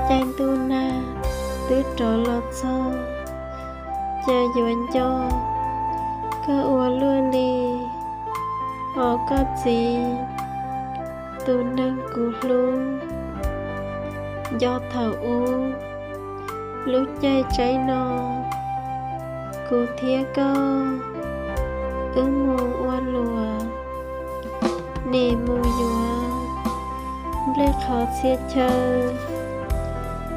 Caij ntuj nag twb rov los txog, cas yuav nco koj ua luaj li, os koj txiv, tus neeg kuv hlub. Nco thaum ub lub caij tsaib no, kuv thiab koj wb mus ua luam, nim mus yuav nplej qhov txhia chaw,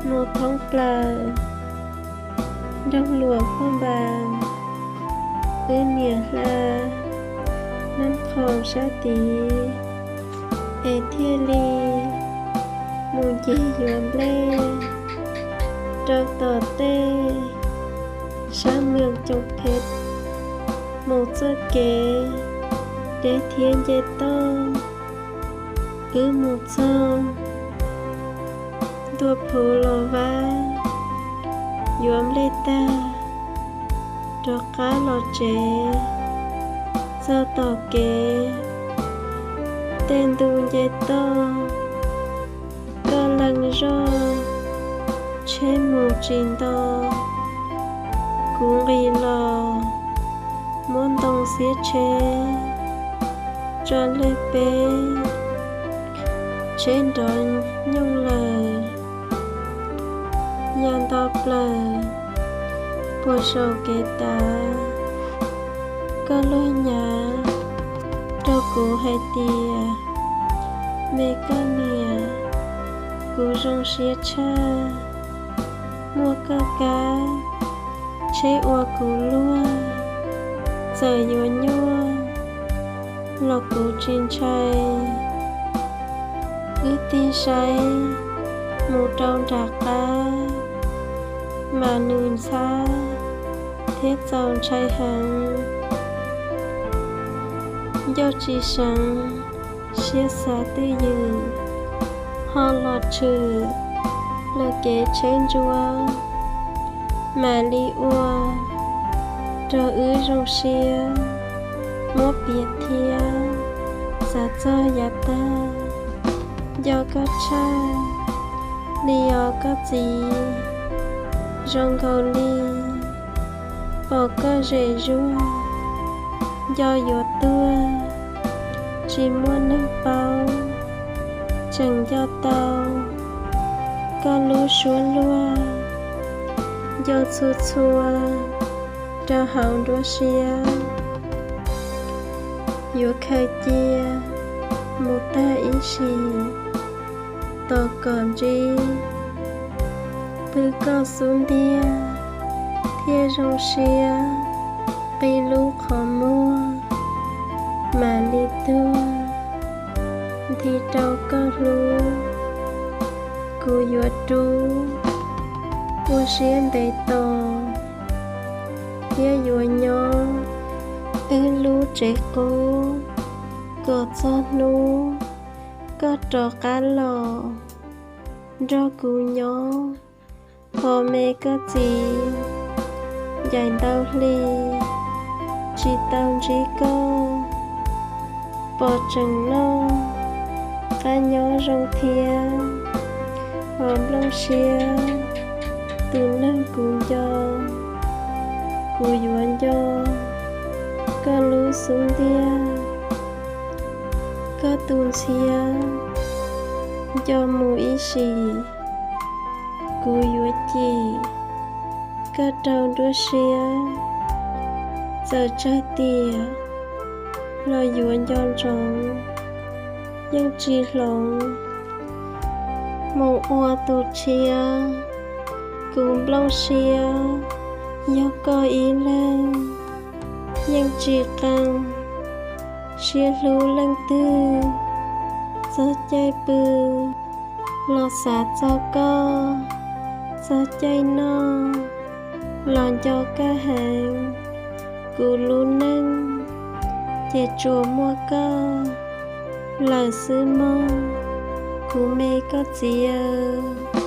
mus thoob plaws nroog luam phuaj npas, wb niam hla nab qhoos sab tid, es thiaj li mus ncig yuav nplej rau tom tej sab mwm coom phem, mus txoj kev deb thiab nce toj, wb mus txog ntua phuv los vab, yuav nplej tag rov qab los tsev. Txog tom kev tej ntu nce toj, koj lees zoj tsheb mus tsis nto, kuv nqis los muab ntoo xiab tsheb tso lej peb, tsheb nrov nyooj lawm. Ya nto plaws puag saum kev tav, koj luag nyav rau kuv hais tias, me koj niam, kuv zoo siab tshaj, muaj koj kab tsheb ua kuv luag, txawm yuav nyuaj los kuv tsis ntshai. Wb tig saib mus rau nram qab, mas nws ntxhab thiab txaus ntshai heev. Ncauj tsis seev, siab xav twj ywm, ho los tshwm lawm kev tsheb ntsuab, mam li ua rau wb zoo siab, muab piav thiab xav txog yav tag. Nco koj tshaj li os koj txiv, zoo nkaus li pom koj zem zuag, nco yuav tuag tsis muaj neeg paub, tseem nco tau koj lub suab luag, nco txhua txhua rau hauv nruab siab. Yuav khaws cia mus tag ib sim, tos kom ntsib pw koj xub ntiag thiaj zoo siab, qi lub qhov muag mam li tuag, nthi rau koj hlub. Kuv yuav rub ua siab ntev tos, thiab yuav nyob wb lub tsev qub kom txog hnub koj rov qab los nrog kuv nyob. Hos me koj txiv, ncaim ntau hli tsis tau ntsib koj, pom tseem noj qab nyob zoo thiab, hos nplooj siab tus neeg kuv nco. Kuv yuav nco koj lub xub ntiag, koj tus ntxhiab, nco mus ib sim. Kuv yuav cim koj rau nruab siab, txawm tsawg tiam los yuav nco ntsoov, yeej tsis hloov mus ua tus tshiab. Kuv nplooj siab yog koj ib leeg, yeej tsis qee siab hlub leej twg. Txog caij pw los xav txog koj, txog caij noj los nco koj heev. Kuv lub neej ces tsuas muaj koj lawm xwb mog, kuv me koj txiv aw.